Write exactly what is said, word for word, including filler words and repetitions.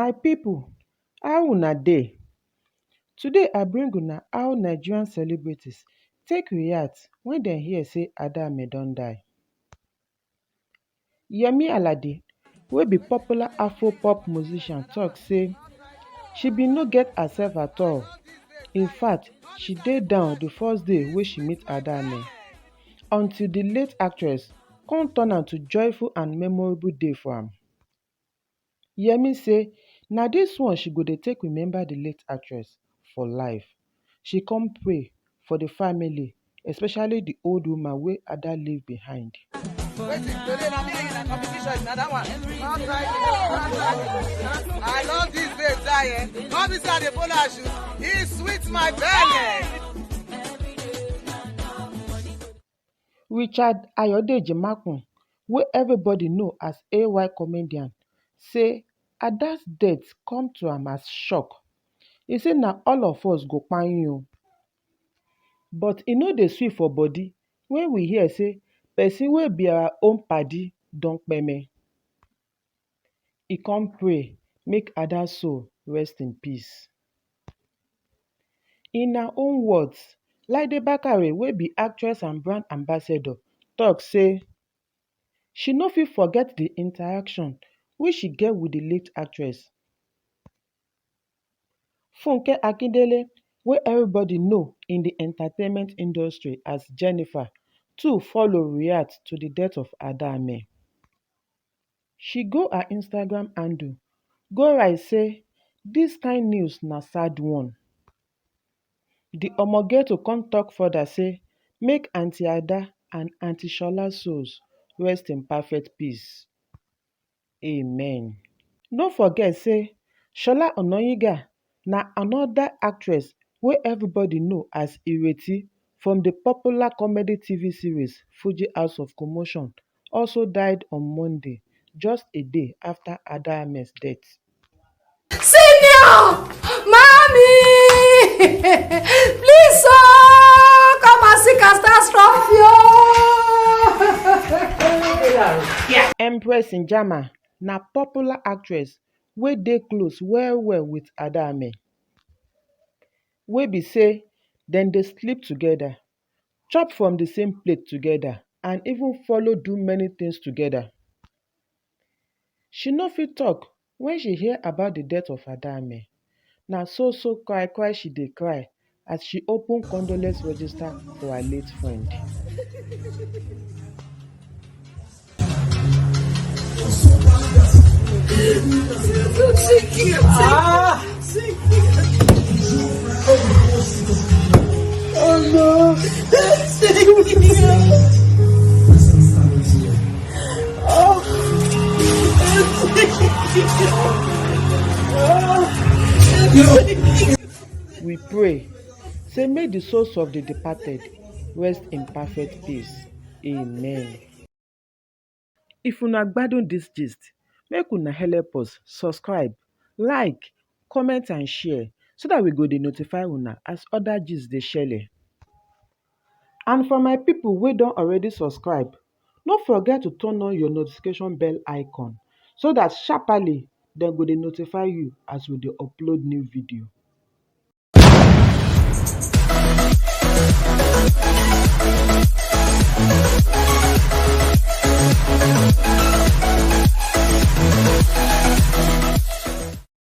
My people, how una dey? Today I bring una how Nigerian celebrities take react when dem hear say Adame don die. Yemi Alade, wey be popular Afro-pop musician, talk say she bin no get herself at all. In fact, she dey down the first day wey she meet Adame, until the late actress come turn am to joyful and memorable day for am. Yemi say na this one she go dey take remember the late actress for life. She come pray for the family, especially the old woman wey Ada leave behind. Wetin today na me and you na competition na that one. Come try me, come try me. I love this babe die eh. Come inside the follow as you. He sweet my belly. Richard Ayodeji Makun, wey everybody know as A Y comedian, say Ada's death come to am as shock. He say na all of us go kpai o, but e no dey sweet for body when we hear say person wey be our own padi don kpeme. E come pray make Ada soul rest in peace. In her own words, Laide Bakare, wey be actress and brand ambassador, talk say she no fit forget the interaction wey she get with the late actress. Funke Akindele, wey everybody know in the entertainment industry as Jennifer, too follow react to the death of Adame. She go her Instagram handle go write say this kind news na sad one. The omogeto come talk further say make Aunty Ada and Aunty Shola souls rest in perfect peace. Amen. No forget say Shola Onoyiga na another actress wey everybody know as Ireti from the popular comedy T V series Fuji House of Commotion also died on Monday, just a day after Adame's death. Senior! Mommy! Please, oh, come and see catastrophe, oh! Empress Njama na popular actress wey dey close well well with Adame, wey be say dem dey sleep together, chop from the same plate together, and even follow do many things together. She no fit talk when she hear about the death of Adame. Na so so cry cry she dey cry as she open condolence register for her late friend. Ah! Oh no! We pray say make the souls of the departed rest in perfect peace. Amen. If una gbadun this gist, make una help us subscribe, like, comment and share so that we go dey notify una as other gist dey shele. And for my people wey don already subscribe, no forget to turn on your notification bell icon so that sharply dem go dey notify you as we dey upload new video.